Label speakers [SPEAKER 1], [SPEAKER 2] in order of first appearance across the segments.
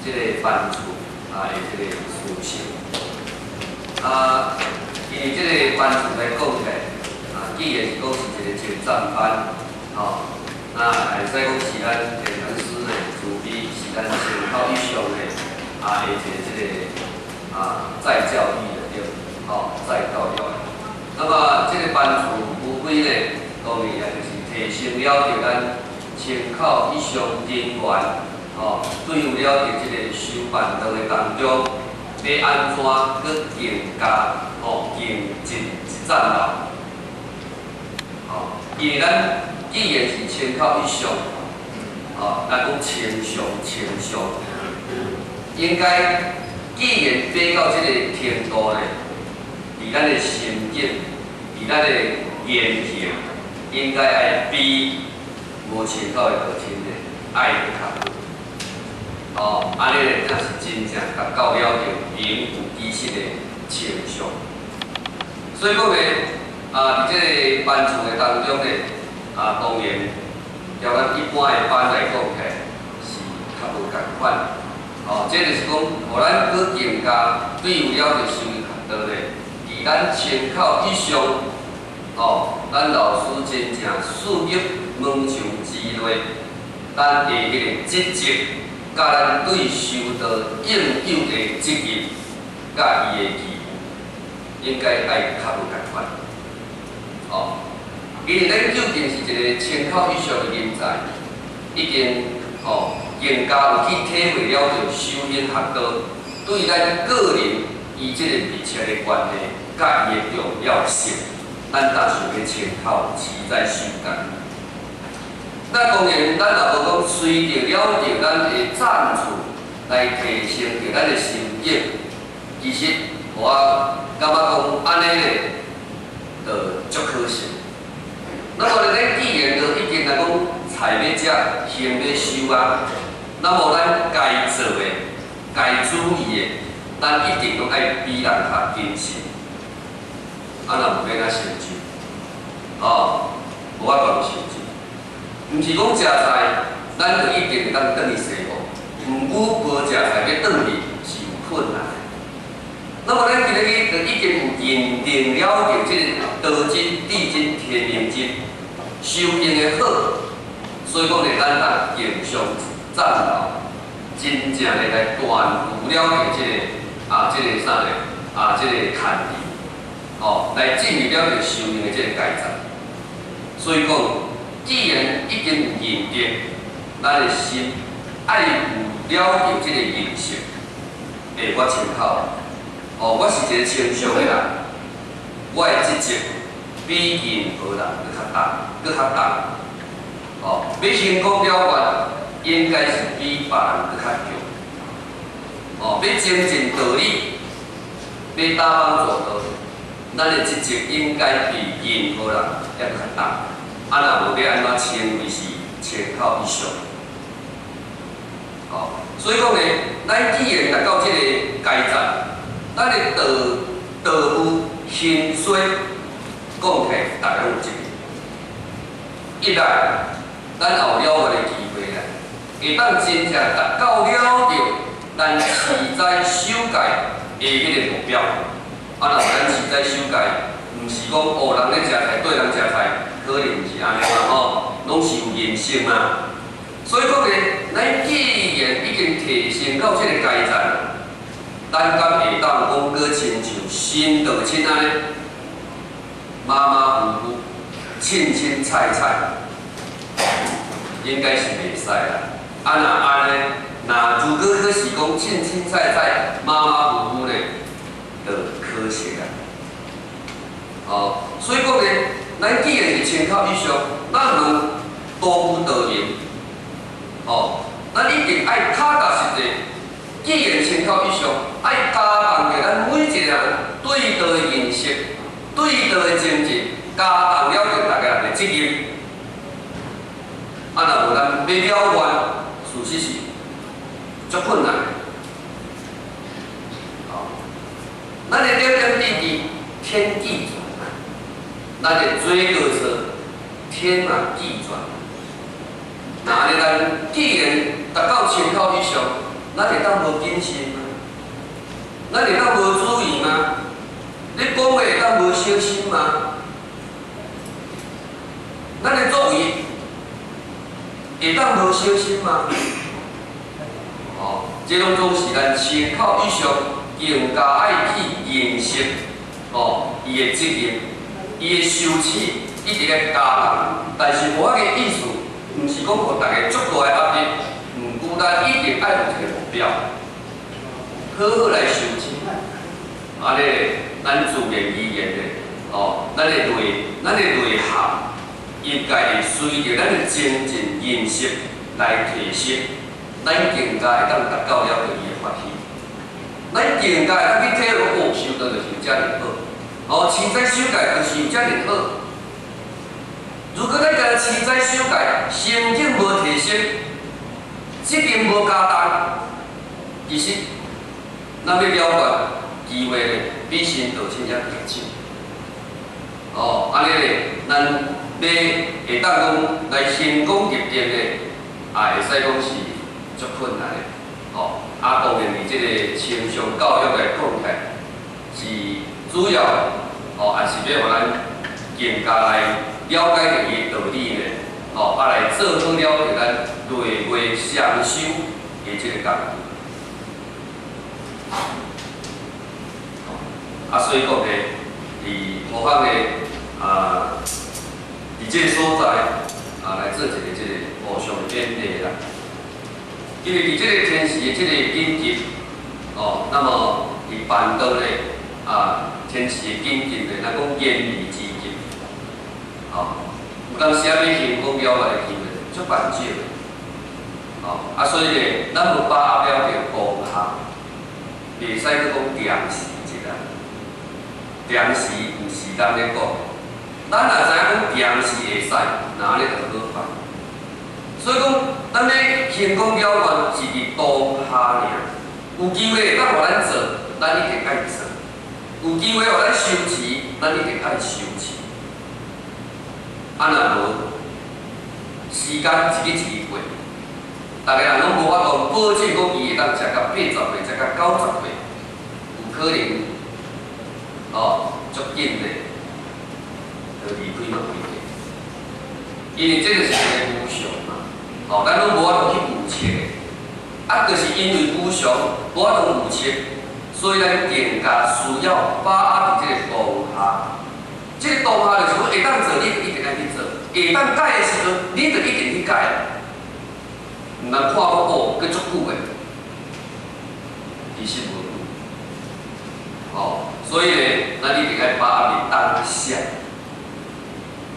[SPEAKER 1] 這個班次啊的這個事實。啊，因為這個班次來講起來，啊，既然是講是一個精湛班，吼，那會使講是咱天壇師呢慈悲，是咱千口以上的啊，的一個這個啊再教育的對，吼，再教育的。那麼這個班次無非呢，當然也就是提升了著咱千口以上人員，吼，對有了著這個修辦道的當中，欲按怎閣更加吼更進一層樓，吼，因為咱既然是千口以上，吼，咱講千上千上，應該既然爬到這個程度咧，佇咱的心境，佇咱的言行，應該愛比無千口的道親咧愛閣較好。哦，按呢咧才是真正達到了著名副其實的千上。所以講咧，啊，佇這個班次的當中咧，啊，當然，較咱一般的班來講起來是較無仝款。哦，這就是講，予咱閣更加對有了著修學道咧，佇咱千口以上，哦，咱老師真正事業門牆之內，咱的彼個職責，佮咱對修道應有的責任，佮伊的義務，應該愛較無仝款。哦，因為咱究竟是一個千口以上的人才，已經吼更加有去體會了著修行學道對咱個人伊這個密切的關係，佮伊的重要性，咱才想欲千口持在守戒。那當然，咱若無講隨著了著咱的層次來提升著咱的心境，其實我感覺講按呢咧，就足可惜。那麼咧，咱既然都已經來講菜欲食，行欲修啊，那麼咱該做的、該注意的，咱一定攏愛比人較謹慎。啊，若無欲按怎成就？哦，無法度成就。毋是講食菜，咱就一定會當轉去西方。毋過無食菜欲轉去是有困難的。那麼咱今日就已經有認定了著這個道真、智真、天命真修行的好，所以講咧，咱當更上層樓，真正的來斷除了著這個啊，這個啥咧啊，這個牽制，哦，來進入了著修行的這個階層。所以講，既然已經有認定，咱的心愛有了著這個認識，欸，我千口，哦，我是一個千上的人，我的職責比任何人閣較重，閣較重。哦，欲成功了願，應該是比別人閣較強。哦，欲精進道理，欲打枋做道，咱的職責應該比任何人猶閣較重。啊，若無欲按怎稱為是千口以上？哦，所以講呢，咱既然達到這個階層，咱的道道夫興衰，講起來，逐家攏有責任。一來，咱也有了願的機會啦，會當真正達到了著咱持齋守戒的彼個目標。啊，若無咱持齋守戒，毋是講哦，人咧食菜綴人食菜，可能毋是按呢嘛吼，攏是有人性嘛。所以講咧，咱既然已經提升到這個階層，咱敢會當講閣親像新道親按呢，馬馬虎虎、凊凊彩彩，應該是袂使啦。啊，若按呢，若如果閣是講凊凊彩彩、馬馬虎虎咧，就可惜啦。哦，所以講咧，咱既然是千口以上，咱毋道夫道明，哦，咱一定愛腳踏實地。既然千口以上，愛加重著咱每一個人對道的認識、對道的精進，加重了著逐家人的責任。啊，若無咱欲了願，事實是足困難的。哦，咱的點點滴滴，天記傳；咱的做過錯，天嘛記傳。若按呢，咱既然達到千口以上，咱會當無謹慎嗎？咱會當無注意嗎？你講話會當無小心嗎？咱的作為會當無小心嗎？哦，這攏總是咱千口以上更加愛去認識，哦，伊的責任，伊的羞恥，一直咧加重。但是無遐個意思，毋是講予大家足大的壓力，毋過咱一定愛有一個目標，好好來修持。按呢，咱自然而然的，哦，咱的內涵，應該會隨著咱的精進認識來提升，咱更加會當達到了對伊的歡喜。咱更加會當去體會，哦，修道就是遮爾好，哦，持齋守戒就是有遮爾好。如果咱干焦持齋守戒，心境無提升，責任無加重，其實咱欲了斷機會咧，比神道親才較少。哦，按呢咧，咱欲會當講來成功入定咧，也會使講是足困難的。哦，啊，當然佇這個清上教育來講起來，是主要哦，也是欲予咱更加來了解著伊的道理呢。哦，啊來做好了著咱內外雙修的這個工具。啊，所以講呢，佇何方的啊，佇這個所在啊，來做一個這個互相的勉勵啦。因為佇這個天時的這個緊急，哦，那麼佇辦道呢，啊，天時的緊急呢，咱講燃眉之急，哦，有當時仔欲成功了的機會足辦少的，哦，啊，所以呢，咱無把握了著當下，袂使閣講定時一啦，定時毋是咱咧講，咱若知影講定時會使，那按呢就好辦。所以講，咱欲成功了願是佇當下爾，有機會會當予咱做，咱一定愛做；有機會予咱修持，咱一定愛修持。啊，若無時間一日一日過，逐个人攏無法度保證講伊會當食到80歲，食到90歲，有可能哦，足緊的就離開嘛袂記。因為這就是一個無常嘛，哦，咱攏無法度去預測的，啊，就是因為無常無法度預測，所以咱更加需要把握佇這個當下。這個當下就是講會當做，你就一定愛去做；會當改的時陣，你就一定去改。毋通看講哦，閣足久的，其實無久。哦，所以咧，咱一定愛把握佇當下。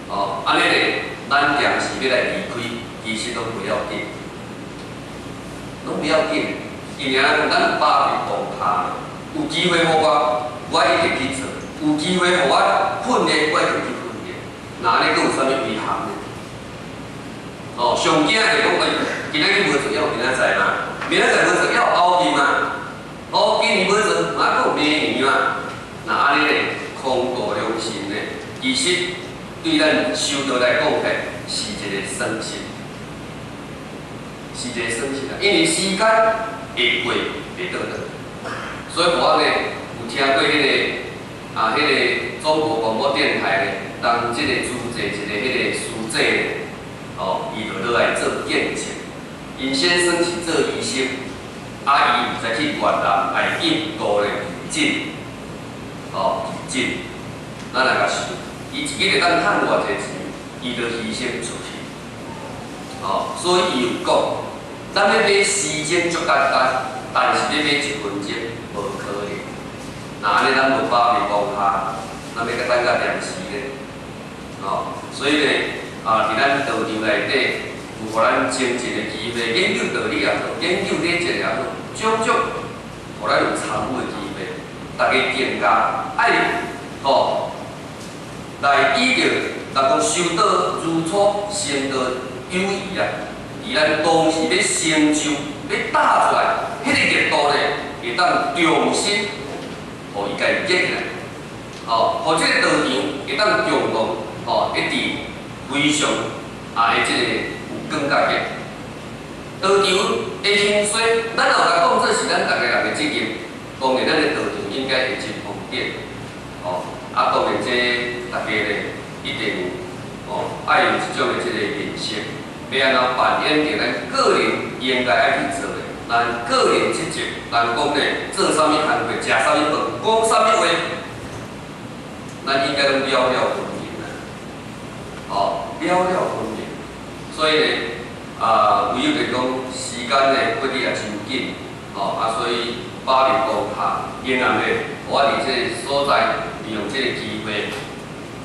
[SPEAKER 1] 哦，按呢咧，咱定時欲來離開，其實攏不要緊，攏不要緊。因為按怎講，咱有把握佇當下，有機會予我，我一定去做；有機會予我訓練，我一定去訓練。那按呢閣有啥物遺憾呢？哦，上驚就是講，欸，今仔日無做，猶有明仔載嘛？明仔載無做，猶有後日嘛？哦，今年無做，嘛閣有明年嘛？那按呢咧，空度良心咧，其實對咱修道來講起來，是一個損失，是一個損失啊！因為時間會過，袂倒轉，所以無按呢，有聽過彼個中國廣播電台咧，當這個主持一個彼個師姐咧，哦，伊就落來做見證。𪜶先生是做醫生，啊，伊有在去越南、來印度咧義診，哦，義診，咱來共想，伊一日會當趁偌濟錢，伊就犧牲出去，哦，所以伊有講，咱欲買時間足簡單，但是欲買一分鐘無可能。那按呢，咱無把握當下，咱欲閣等到定時咧，哦，所以咧，啊，佇咱道場內底，有予咱精進的機會，研究道理也好，研究禮節也好，種種，予咱有參與的機會，大家更加愛吼，來依著，人講修道如初，成道有餘啊！佇咱當時欲成就、欲打出來，彼個熱度咧，會當重新予伊家己熱起來，吼，予這個道場會當重動，吼，一直非常啊，的這個有感覺的。道場的興衰，咱若有共講，應該會真方便，哦，啊，當然這大家咧一定哦愛有這種的這個認識，欲按怎扮演著咱個人應該愛去做的，咱個人職責，人講咧做啥物工課，食啥物飯，講啥物話，咱應該攏了了分明啦，哦，了了分明。所以咧，啊，唯有就是講時間咧過得也真緊，哦，啊，所以百日當下，仍然咧，我佇這個所在利用這個機會，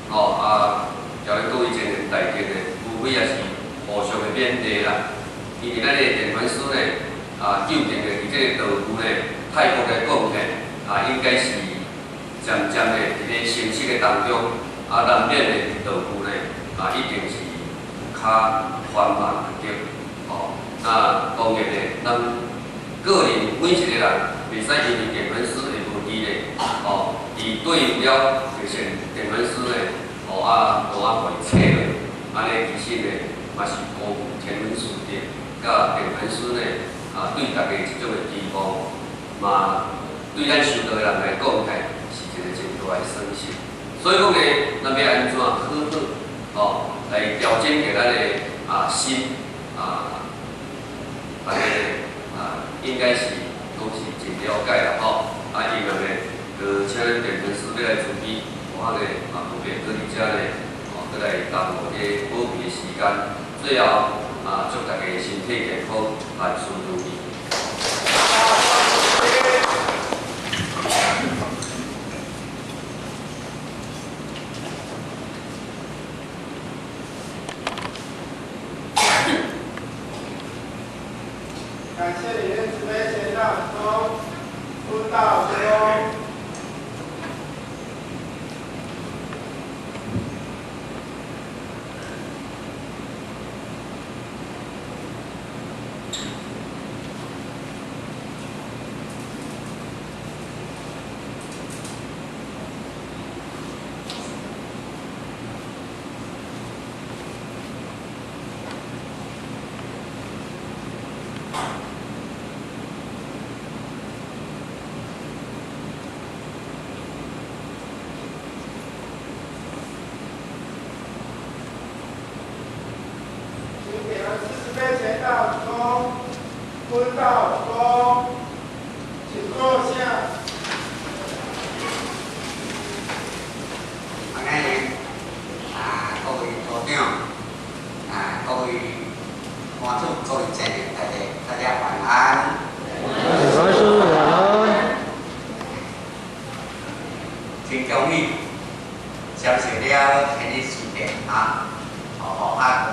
[SPEAKER 1] 哦，啊，交恁各位青年大家咧，無非也是互相的勉勵啦。因為咱的電傳師咧，啊，究竟咧佇這個道具咧，泰國來講咧，啊，應該是漸漸的佇咧成熟的當中，啊，難免的道具咧，啊，一定是有較緩慢的，哦，那當然咧，咱個人每一個人袂使因為電傳師的問題咧，哦，伊對了就像電傳師咧，哦啊，都啊予伊切落，按呢其實咧嘛是辜負天文師的，佮電傳師咧啊對大家這種的期望，嘛對咱修道的人來講，是一個真大的損失。所以講咧，咱欲按怎好好哦來調整著咱的啊心啊，大家啊應該是攏是真了解啦吼。啊，因為咧，就請咱電傳師欲來慈悲，我咧嘛不便閣佇遮咧，哦，閣來耽誤這寶貴的時間。最後啊，祝大家身體健康，萬事如意。
[SPEAKER 2] 感謝理念慈悲前道主公，出道主公。請點燃四十杯前道主公，坤道主公，請坐下。
[SPEAKER 3] 安尼啊，各位組長，啊，各位觀眾，各位青年，大家晚安。
[SPEAKER 4] 老師晚安。
[SPEAKER 3] 真恭喜，接受了天理師殿啊，予我個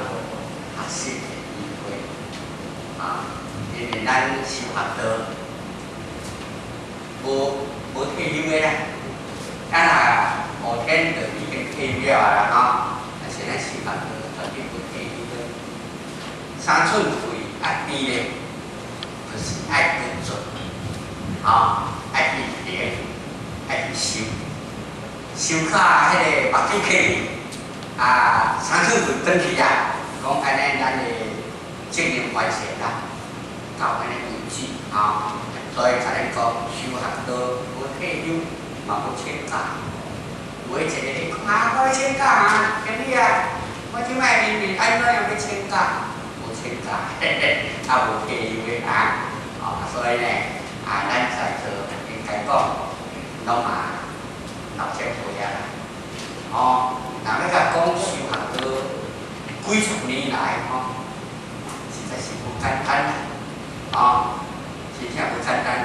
[SPEAKER 3] 學習的機會啊，因為咱修學道，無退休的啦，啊若後天就已經退休了啊啦吼，但是咱修學道絕對無退休的。三寸氣愛甜咧，就是愛去做，吼，愛去練，愛去修，修較彼個目睭起，啊，三寸氣轉去啊，講按呢咱的責任完成啦，到按呢為止，吼，所以才咱講修學道無退休，嘛無請假。有的一個咧講啊，我欲請假啊，經理啊，我這擺面面按怎樣欲請假？無請假，嘿嘿，啊無退休的啊，哦，所以呢，啊，咱在座應該講，攏嘛60歲啊啦，哦，若欲共講修學道幾十年來吼，實在是無簡單啦，哦，真正無簡單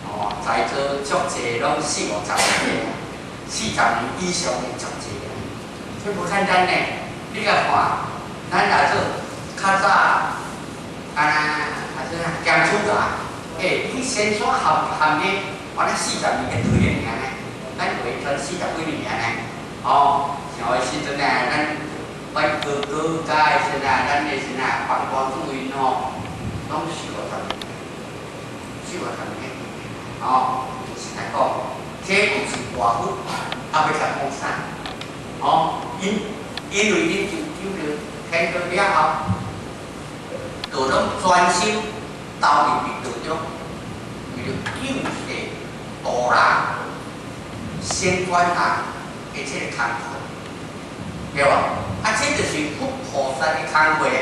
[SPEAKER 3] 哦，哦，在座足濟攏四五十歲啊，40年以上的足濟啊，這無簡單呢。你共看，咱若做較早，敢若啊怎啊，兼出啊，欸，你先煞含含的，原來40年的對的爾呢，咱會傳40幾年爾呢，哦，像彼時陣啊，咱阮哥哥佮時陣啊，咱的時陣啊，黃大主任吼，攏四五十年，四五十年，哦，實在講，這就是大福，啊，欲共講啥？哦，因為恁就救著天道了後，就攏專心投入佇道中，為著救世度人，先觀人的這个工課，對無？啊，這就是佛菩薩的工課啊！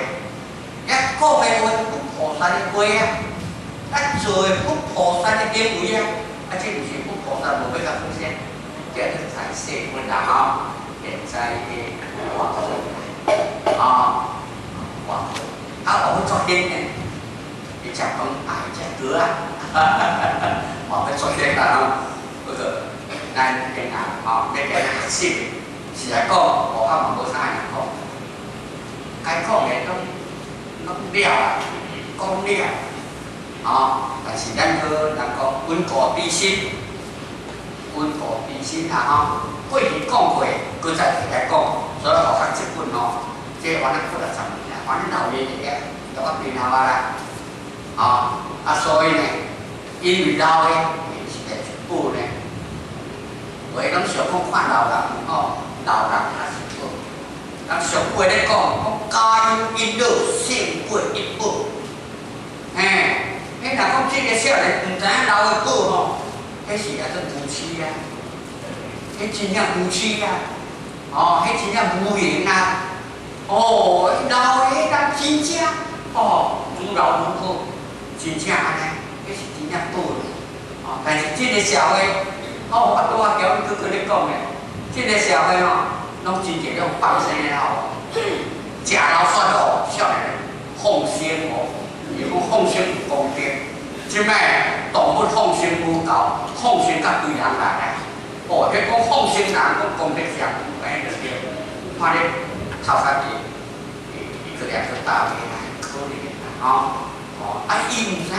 [SPEAKER 3] 遐講的話，佛菩薩的話啊，啊做的佛菩薩的行為啊，啊，這就是佛菩薩無欲共講啥，這是在世佛啦吼，現在的活佛啊，活佛，啊，活佛作顯呢，伊食飯愛食糕啊，活佛作顯啦吼，不過咱今仔吼欲共咱學習，是來講，我較嘛無啥會講，該講的攏攏了啊，講了，吼，但是咱閣人講溫故知新，溫故知新啊吼，過去講過，閣再提來講，所以學學這本吼，這原來過了10年啦，反正老年的都較變好啊啦，吼，啊所以呢，因為老的實在是寶呢，有的攏想講看老人吼，老人較是寶，人俗話咧講，講家有一老，勝過一寶。嘿，你若講這个少年毋知影老的寶吼，彼是叫做無痴啊，彼真正無痴啊，哦，彼真正無閒啊，哦，老的彼人真正哦，愈老愈好，真正按呢，彼是真正寶的，哦，但是這个社會，哦，我拄仔叫伊閣閣咧講的，這个社會吼，攏真濟種放生的吼，食老算好，少年人放生哦，伊講放生有功德，這擺動物放生無夠，放生甲對人來啊，哦，彼講放生人講功德上，按呢就對，看咧頭殼一一個兩個大的來可憐啦，吼，哦，啊伊毋知影，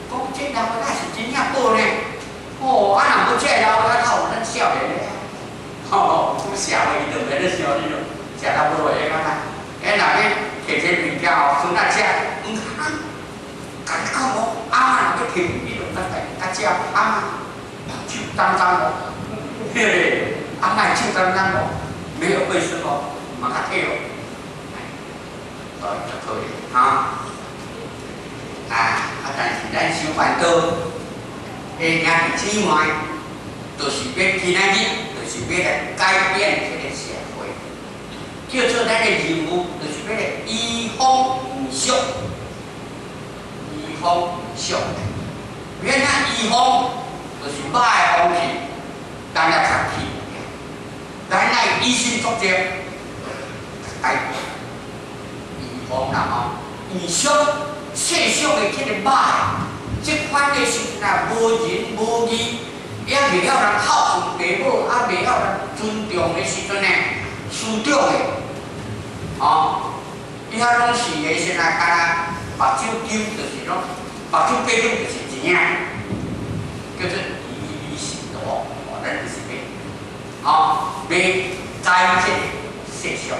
[SPEAKER 3] 講這老的是真正寶呢，哦，啊若無這老的，哪有咱少年的？吼，講社會伊就袂咧想你咯，食到無會用啊！哎，若欲提這物件哦，孫仔食，毋通，共你講哦，阿嬤若欲提，你就較較食，阿嬤手髒髒哦，嘿嘿，阿嬤手髒髒哦，沒有衛生哦，嘛較體哦，所以就可憐哈。啊啊！但是咱修辦道，的兄弟姊妹，就是欲今仔日，就是欲來改變這個社會，叫做咱的任務，就是欲來移風易俗，移風易俗。欲按怎移風，就是歹的風氣，咱來較去，咱來以身作則，改變移風啦吼，易俗世俗的這個歹，這款的時陣啊，無仁無義。也袂曉人孝順父母，也袂曉人尊重的時陣呢，師長的，哦，伊遐攏是的時陣啊，敢若目睭金就是攏目睭爬轉就是錢啊，叫做以利信徒，哦，咱就是欲，哦，欲改這個世俗，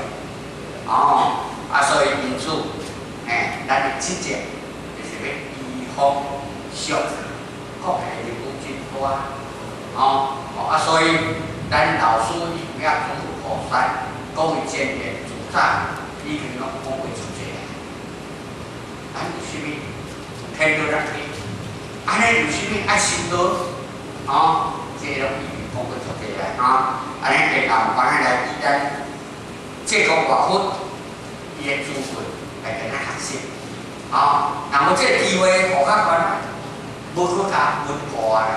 [SPEAKER 3] 哦，啊，所以因此，嘿，咱的職責就是欲移風易俗，講的任務真大。哦，啊，所以咱老師伊有影諸佛菩薩，各位前賢祖長已經攏講過足濟啊。咱為啥物天道人去？按呢為啥物愛修道？哦，這個攏已經講過足濟啊。吼，按呢下暗班來以咱這個活佛伊的資訊來共咱學習。哦，若無這個機會，予較懸啊，無閣較穩固啊啦。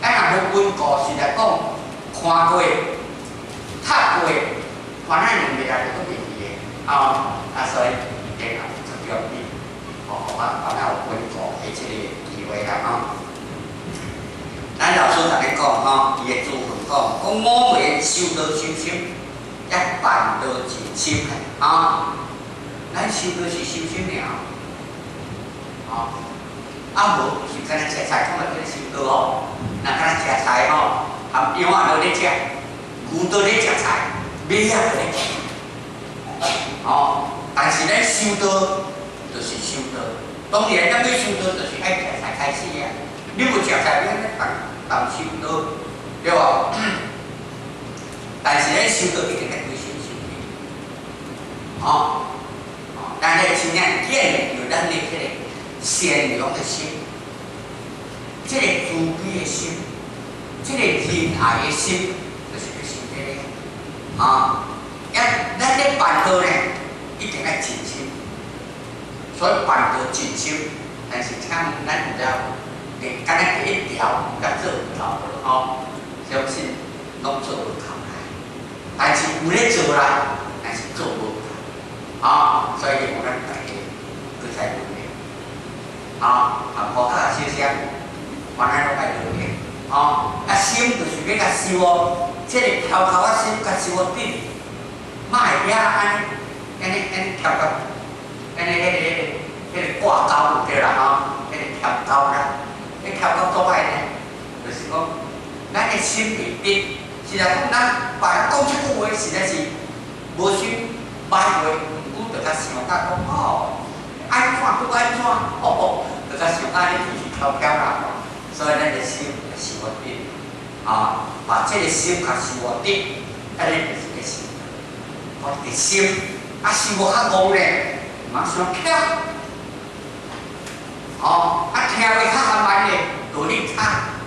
[SPEAKER 3] 咱若無穩固，實在講，看過、讀過，反正兩個來就閣袂記的，哦，啊，所以然後特別比，哦，我反正有穩固的這個機會啦，吼。咱老師共你講吼，伊的祖訓講，講五個修道修心，抑辦道盡心的，吼。咱修道是修心爾，吼。啊無是敢若食菜，講來叫做修道哦。若敢若食菜吼，含羊仔都咧食，牛都咧食菜，馬仔都咧食，吼。但是咱修道就是修道，當然咱欲修道就是愛食菜開始啊。你無食菜，你按怎當當修道，對無？但是咱修道一定愛歸心修去，吼。咱咧真正建立咱的彼个善良的心，這個慈悲的心，這個仁愛的心，就是欲修這个。啊，一咱咧辦道呢，一定愛盡心。所以辦道盡心，但是請問咱有了，敢若第一條毋知做有夠無吼？相信攏做無夠啦。但是有咧做啦，但是做無夠。啊，所以希望咱大家閣再努力。啊，啊，無較小聲，原來攏愛努力。哦，啊心就是欲共修哦，這个翹頭仔心共修哦直，莫會曉按呢，按呢按呢翹到，按呢彼个掛鈎就對啦吼，彼个翹鈎啦，彼翹鈎做歹呢，就是講咱的心袂直，實在講咱別人講這句話，實在是無心歹話，毋過就共想甲講哦，按怎閣按怎，哦，就共想甲按呢起起翹翹啦吼。所以咱的心會修直，啊，把這个心共修直，按呢就是咧修。我的心，啊，修無較戇咧，毋通傷巧。哦，啊，聽話較含慢咧，道理較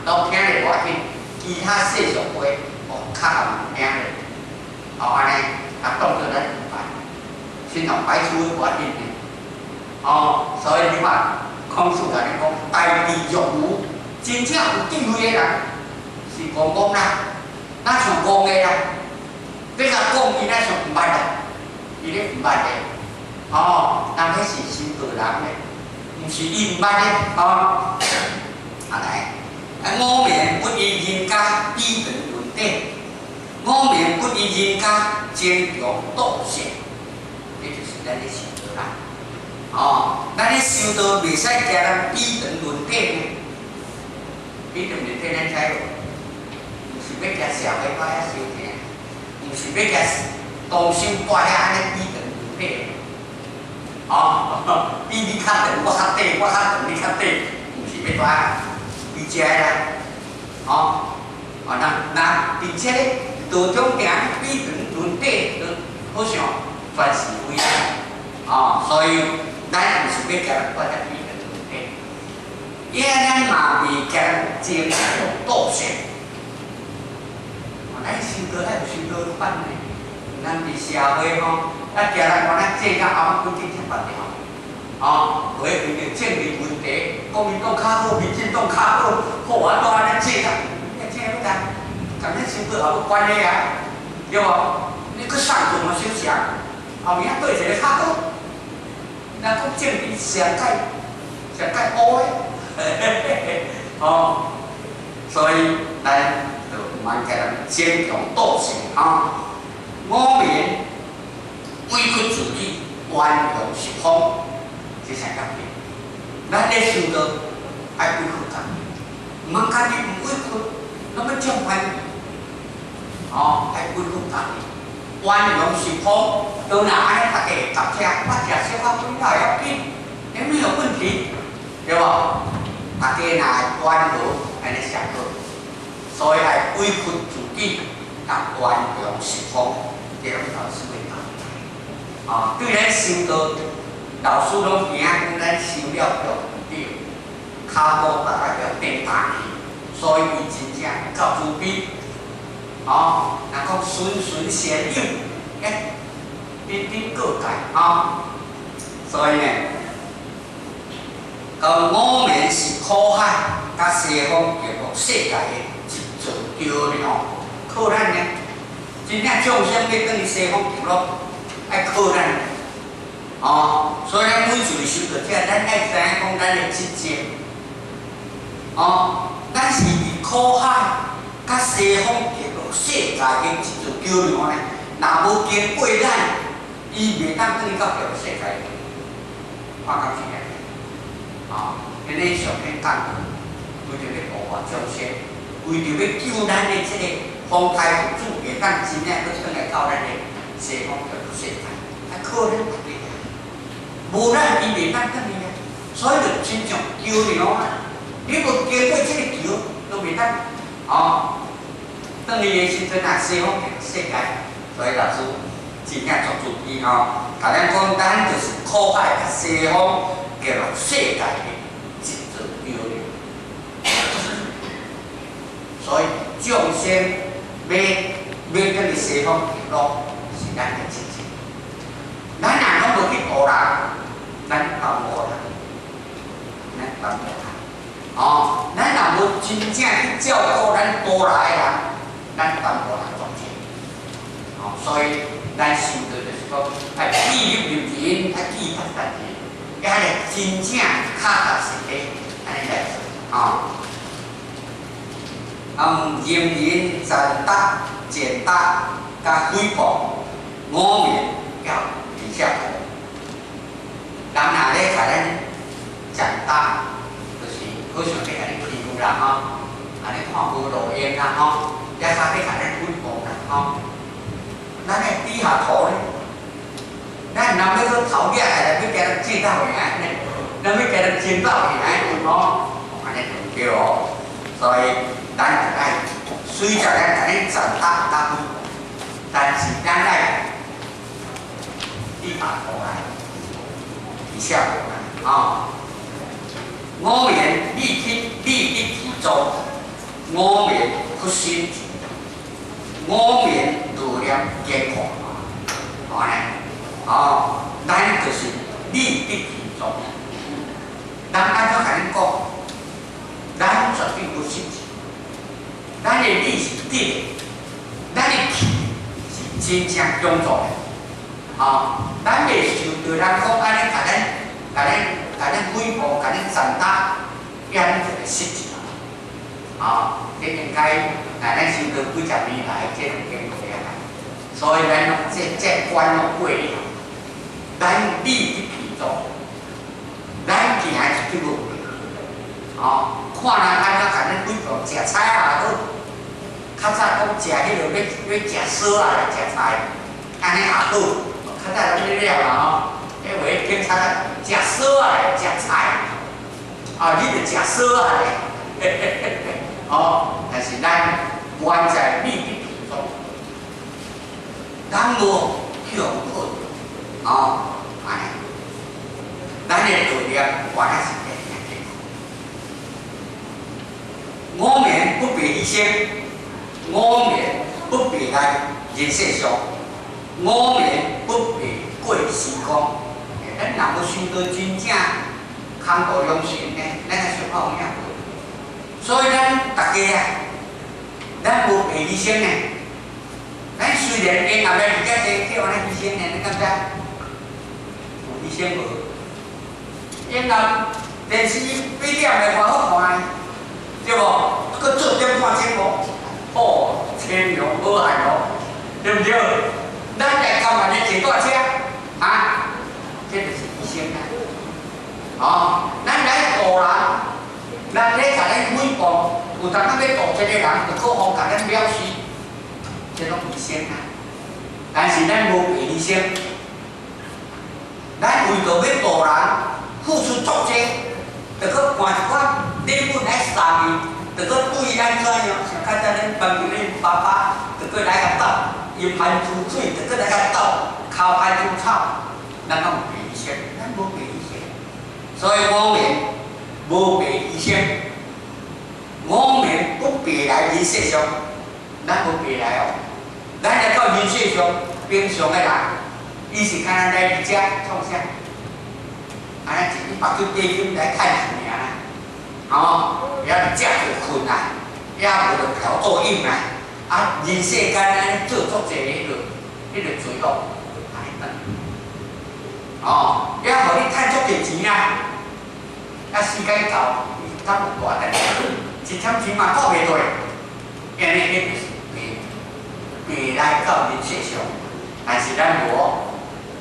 [SPEAKER 3] 老聽咧無要緊，其他世俗話哦較含聽咧。哦，按呢，啊，當做咱毋捌，親像白痴無要緊呢。哦，所以你看，孔子共你講，大智若愚。真正有智慧的人是戇戇啦，若像戇的啦，你共講伊若像毋捌啦，伊咧毋捌的，哦，人彼是修道人的，毋是伊毋捌的，哦。啊來，啊五明不與人家比長論短，五明不與人家爭強鬥勝，這就是咱咧修道啦。哦，咱咧修道袂使共人比長論短呢。比長論短咱知無？毋是欲共社會我遐相聽，毋是欲共同心掛遐按呢比長論短。哦，比你較長，我較短，我較長，你較短，毋是欲蹛比這个啦。哦，哦，那那佇這个道中行比長論短，就好像全是非啦。哦，所以咱毋是欲共人掛遐比長論短，伊咱嘛袂共人爭強鬥勝。哦，咱修道咱有修道款呢，咱佇社會吼，啊，行來看咱爭甲後仔規定才別條。哦，無為著政治問題，國民黨較好，民進黨較好，好啊，都按呢爭甲，你爭欲干？共咱修道也無關係啊，對無？你閣上進嘛相像，後面佗一个較好？咱講政治上界上界烏的，哦，所以咱就毋通共人爭強鬥勝吼。五明委屈自己，圓融十方，這才較對。咱咧修道愛委屈家己，毋通家己毋委屈，攏欲眾歡喜。哦，愛委屈家己，圓融十方，都若按呢，大家會夾車，我食小可幾下要緊，欸沒有問題，對無？大家若會圓融，按呢上好。所以愛委屈自己，共圓融十方，這攏老師會教。啊，對咱修道，老師攏驚講咱修了著毋對，跤步逐个著跌打去，所以伊真正夠慈悲。哦，若講循循善誘，欸，頻頻告誡，吼。所以呢，講五明是苦海佮西方極樂世界的一座橋梁，靠咱呢，真正眾生欲轉去西方極樂，愛靠咱。哦，所以咱每一位修道者，咱愛知影講咱的職責。哦，咱是佇苦海佮西方極樂世界的一座橋梁呢，若無經過咱，伊袂當轉去到極樂世界。我感覺是按呢。哦，因為上天降道，為著欲度化眾生，為著欲救咱的這个風胎佛子，會當真正閣轉來到咱的西方極樂世界，愛靠咱家己。無咱伊袂當轉去啊，所以就親像橋梁啊，你無經過這个橋，都袂當哦。轉去的時陣啊，西方極樂世界，所以老師真正足注意吼，共咱講，咱就是苦海佮西方極樂世界的一座橋梁。所以眾生欲轉去西方極樂，是咱的職責。咱若攏無去度人，咱耽誤人，咱耽誤人。哦，咱若無真正去照顧咱度來的人，咱耽誤人足濟。哦，所以咱修道就是講，愛記入入人，愛記實實人，抑來真正腳踏實地按呢來做。哦，淫人讚沓、踐踏、佮誹謗、五眠佮離舍苦。人若咧共咱踐踏，就是好像欲共你欺負啦吼，按呢看無路用啦吼，抑較欲共咱誹謗啦吼，咱愛低下頭咧。咱若欲閣頭舉起來，欲共人爭鬥贏呢？咱欲共人爭鬥贏吼，按呢就毋對哦。所以咱就愛隨著咱共咱踐踏佮誹謗，但是咱愛低下頭來，低下頭來，吼。五眠理得理直氣壯，五眠佛心，五眠道念堅固，按呢，哦，咱就是理直氣壯。人按怎共恁講？咱絕對無失志，咱的理是直的，咱的氣是真正強壯的。哦，咱袂受著人講按呢，共咱、共咱、共咱誹謗、共咱踐踏，按呢就會失志。哦，這應該，咱修道幾十年來，這攏經過啊。所以咱攏這關攏過了。咱理直氣壯，咱行一條路。哦，看人按怎共咱誹謗，食菜也好，較早講食彼落欲欲食趖仔來食菜，按呢也好。較早攏咧了啦吼，彼話警察食趖仔來食菜，啊，你著食趖仔咧，嘿嘿嘿嘿，哦，但是咱原在理直氣壯，咱無去予靠著，哦，按呢，咱的道念原來是這樣子。五眠不別犧牲，五眠不別來人世上，五眠不別過時光。咱若無修到真正空度良心呢，咱會小可有影無。所以咱逐家啊，咱無白犧牲呢。咱雖然緣後來佇遮濟叫按呢犧牲呢，你敢知？有犧牲無？緣後電視比點的偌好看，對無？閣做點半鐘無？哦，青龍好漢哦，對毋對？咱來交萬的坐大車，啊，這就是犧牲啊！哦，咱來度人，咱咧共咱誹謗，有當仔欲度一個人，就閣予共咱藐視，這攏犧牲啊！但是咱無白犧牲，咱為著欲度人，付出足濟，就閣換一款禮物來送伊，就閣對伊按怎樣？像較早恁朋友恁爸爸，就閣來共鬥飲番薯水，就閣來共鬥剾番薯草，咱攏有白犧牲，咱無白犧牲。所以五眠無白犧牲，五眠不白來人世上，咱無白來哦。咱來到人世上，平常的人，伊是敢若來佇遮創啥？按呢一目睭短金來趁錢爾啦，吼，也是食著睏啦，也無就嫖賭飲啦，啊，人世間按呢做足濟彼个罪惡，按呢轉，哦，也予你趁足濟錢啊，啊，時間到，伊敢有大代志，一點錢嘛顧袂落，按呢彼就是白白來到人世上，但是咱無，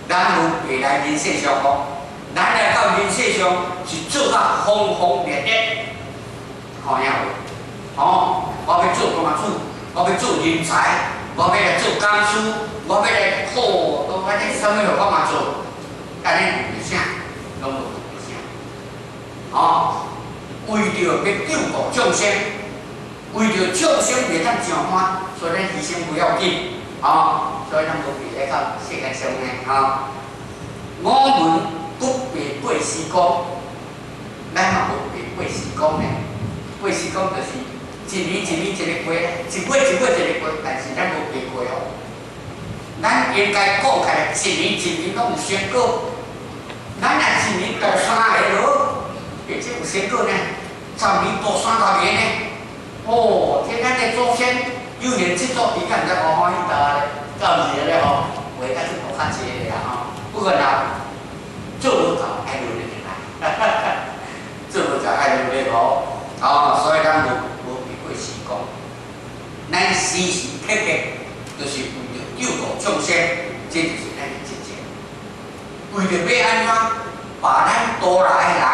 [SPEAKER 3] 咱無白來人世上哦。咱來到人世上是做甲轟轟烈烈，看影無？哦，我欲做大主，我欲做人才，我欲來做講師，我欲來好，都反正啥物我嘛做，按呢有啥？攏無啥。哦，為著欲救度眾生，為著眾生袂當上歡，所以咱犧牲不要緊，哦，所以咱無必來到世間上呢，吼。五門不白過時光，咱嘛無白過時光呢。過時光就是一年一年一个過，一月一月一個過，但是咱無白過哦。咱應該講起來，一年一年攏有成果。咱若一年度三个咯，欸，這有成果呢？10年度30年呢？哦，這咱的祖先有緣七祖，伊敢毋知歡歡喜到咧，敢毋是咧吼？話較這度較濟的啦吼。不過若做無夠，愛努力來，做無夠愛努力吼。哦，所以咱無白過時光，咱時時刻刻就是為著救度眾生，這就是咱的職責。為著欲按怎，把咱渡來的人，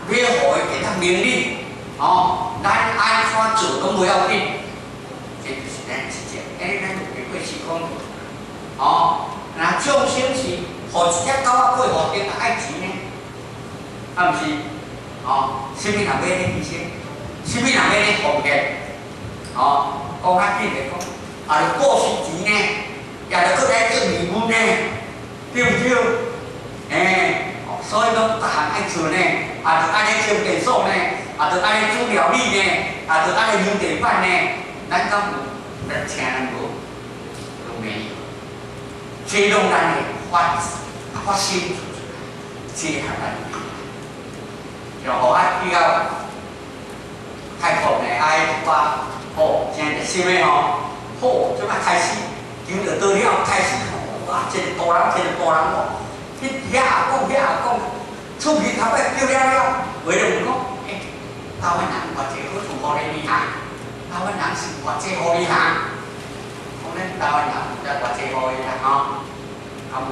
[SPEAKER 3] 欲予伊會當明理，哦，咱按怎做攏無要緊，這就是咱的職責。欸，咱無白過時光，哦，若眾生是予一隻狗仔過路頂愛錢呢，啊毋是？哦，啥物人欲咧犧牲？啥物人欲咧奉獻？哦，講較緊來講，也著布施錢呢，也著閣來做義務呢，對毋對？欸，所以講逐項愛做呢，也著愛咧清廁所呢，也著愛咧煮料理呢，也著愛咧溜地板呢，咱敢有咱請人無？攏沒有。這攏咱的發心做出來，這合咱有。就予我比較開闊呢，愛一寡吼，真熱心的吼，好，這擺開始求著倒了，開始哇，一個大人一個大人哦，去遐也講，遐也講，厝邊頭尾叫了了，話就問講，欸，台灣人偌濟好處予你哈？台灣人是偌濟予你哈？講咱台灣人毋知偌濟予伊啦吼，敢有？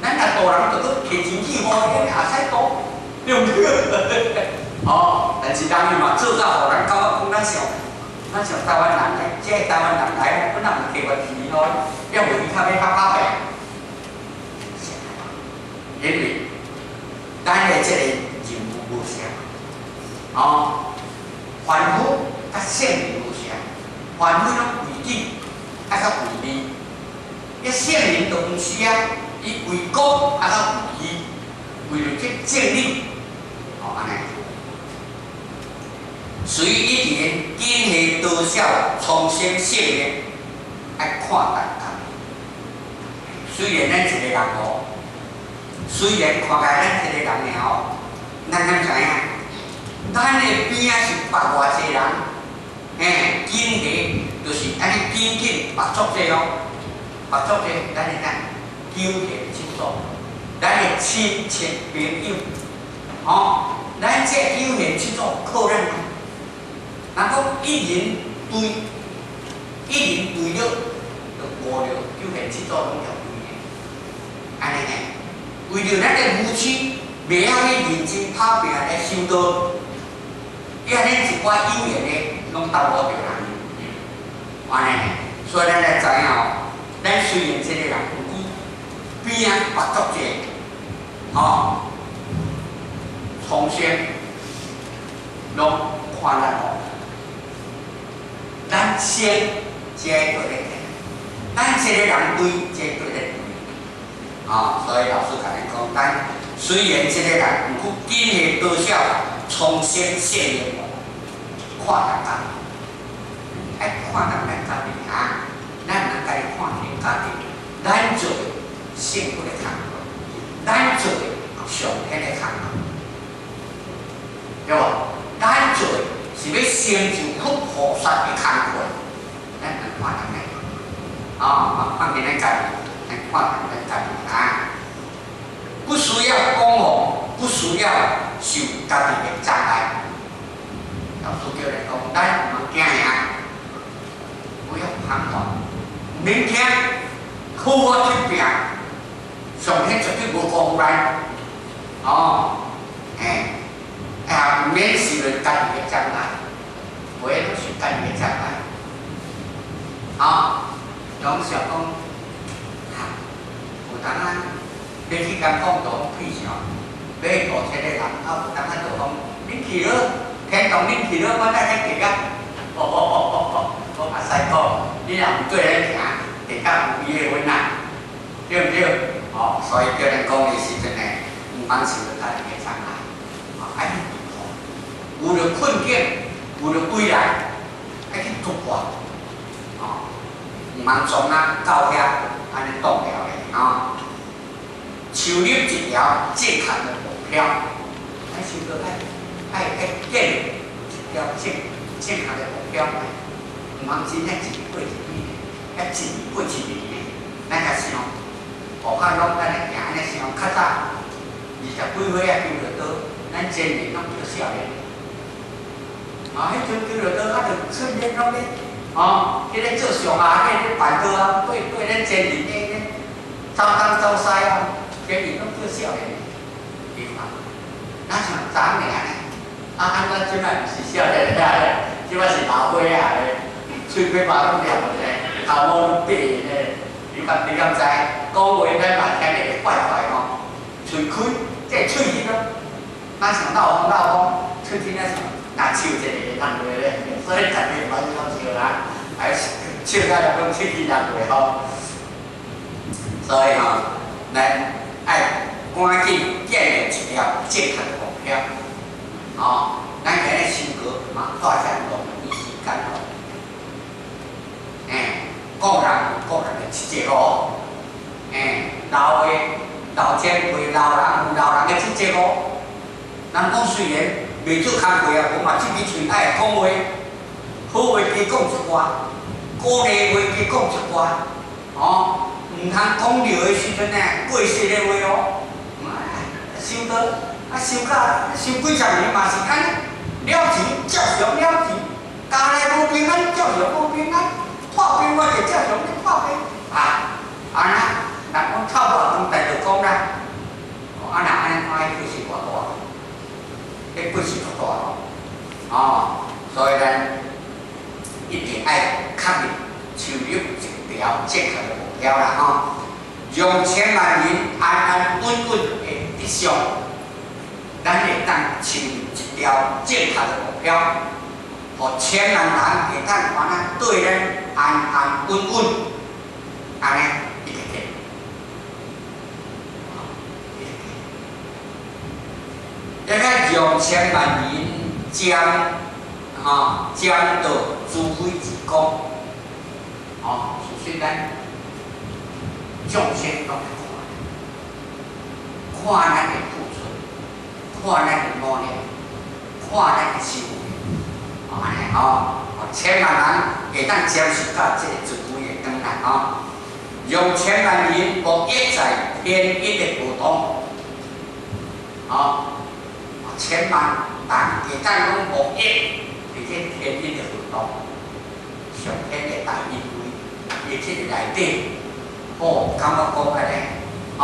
[SPEAKER 3] 咱若大人就閣提錢去予伊，也使賭，對毋對？哦，但是人伊嘛做到，予咱感覺講咱想台灣人來，這個台灣人來，本來有提偌錢予伊，抑無伊較欲較打拼。因為咱的這個任務無相，哦，凡夫佮聖人無相，凡夫攏為己，啊較為利，彼聖人就毋是啊，伊為公啊較為義，為著這正理，哦按呢。所以一人根器多少，蒼生性命，愛看淡家己。雖然咱一個人哦，雖然看起來咱一個人爾哦，咱敢知影？咱的邊仔是縛偌濟人，嘿，根器就是按呢緊緊縛足濟哦，縛足濟，咱的咱九賢七祖，咱的親戚朋友，吼，咱這九賢七祖靠咱。人講一人對，一人對了，就誤了九賢七祖攏共對的，按呢呢，為著咱的愚癡，袂曉去認真拍拚來修道，伊按呢一寡有緣的，攏耽誤著人，按呢呢，所以咱來知影哦，咱雖然這個人，毋過邊仔縛足濟，吼，蒼生攏看咱哦。咱先這對咧，咱這個人對，這對咧對，啊，所以老師共咱講，咱雖然這個人，毋過根器多少，蒼生性命，看淡家己，愛看淡咱家己啊，咱毋通家己看輕家己，咱做的聖佛的工課，咱做的上天的工課，對無？咱做的是欲成就佛菩薩的工課，咱毋通看淡咱，啊，看輕咱家己，咱看淡咱家己啊，不需要講哦，不需要受家己的障礙。老師叫咱講，咱毋通驚呀，不要彷徨，毋免驚，好好去拼，上天絕對無辜負咱，哦，欸，啊，毋免受家己的障礙，袂攏受家己的障礙，啊，攏想講，哈，有當啊，欲去共講就講屁啥，欲渡千个人，啊，有當啊就講，恁去咯，天堂恁去咯，我等咱地啊，哦哦哦哦哦，講會使講，你若毋綴咱行，地較有伊的份啊，對毋對？哦，所以叫咱講的時陣呢，毋通受著家己的障礙，哦，愛去突破，有著困境，有著困難，愛去突破，哦，毋通從啊到遐按呢擋牢咧，吼。樹立一條正確的目標，咱修道愛建立一條正確的目標，毋通真正一年過一年，啊一年過一年呢，咱較想，戶口攏按呢行按呢想，較早20幾歲啊求著道，咱前年攏叫少年。啊，彼陣求著道，啊，就趁咧攏咧，哦，彼个做上啊，彼个辦道啊，對咱前年咧走東走西啊，前年攏叫少年，對吧？哪像昨爾呢？啊，按怎這擺毋是少年啊？這擺是老歲仔咧，喙皮嘛攏裂咧，頭毛攏白咧，你敢知？講話咱嘛聽得會壞壞吼，喙開，這喙齒攏，哪像鬧風鬧風，喙齒哪像若笑一個會爛落咧，所以逐个嘛是攏笑啦，哎，笑到就講喙齒爛落吼。所以吼，咱愛趕緊建立一條正確的目標，吼，咱今日修道嘛，帶遮浪費時間咯。欸，各人有各人的職責哦。欸，老的老前輩、老人有老人的職責哦。人講雖然袂做工課啊，無嘛這支喙愛講話，好話加講一寡，鼓勵話加講一寡，哦，毋通講著的時陣呢，過世的話哦。修道啊，修到修幾十年嘛是按呢，了錢照常了錢，家內無平安照常無平安，破病我就照常咧破病啊，按呢，人講透過講台就講啦，哦，啊若按呢看，彼過失偌大，彼過失足大哦，哦，所以咱一定愛確立樹立一條正確的目標啦吼，讓千萬人安安穩穩的得上，咱會當樹立一條正確的目標，予千萬人會當按呢對咱安安穩穩，按呢一直去，一直去。這個讓千萬人沾吼沾到慈悲之光，吼，事實咱眾生攏看，看咱的付出，看咱的努力，看咱的修為，按呢吼，千萬人會當接受到這個慈悲的光啦吼，讓千萬人獲益在天一的活動，吼，千萬人會當攏獲益佇這天一的活動，上天的大恩惠，伊這個內底，吼，感覺講按呢，吼，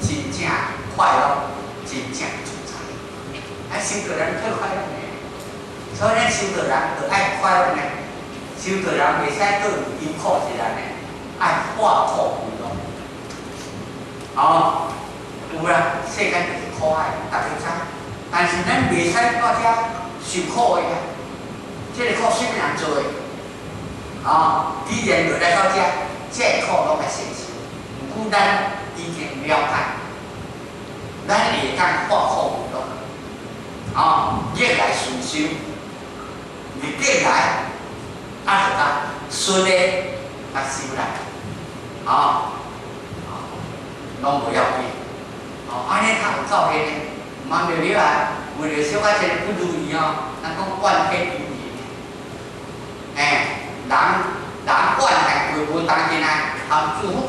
[SPEAKER 3] 真正快樂，真正自在。啊，修道人最快樂呢，所以咱修道人就愛快樂呢。修道人袂使閣有憂苦一難呢，愛化苦為樂。哦，有啦，世間就是苦海，大家知。但是咱袂使蹛遮受苦的啊，這個苦啥物人做的？哦，既然落來到遮，這個苦攏愛承受。毋過咱已經了解，咱會當化苦為樂。哦，逆來順受，逆境來，啊就共順的共修來，哦，攏無要緊。哦，按呢較有教訓呢，毋通著了啊，為著小可一個不如意哦，人講怨天尤人。欸，人人怨恨過無當真啊，含諸佛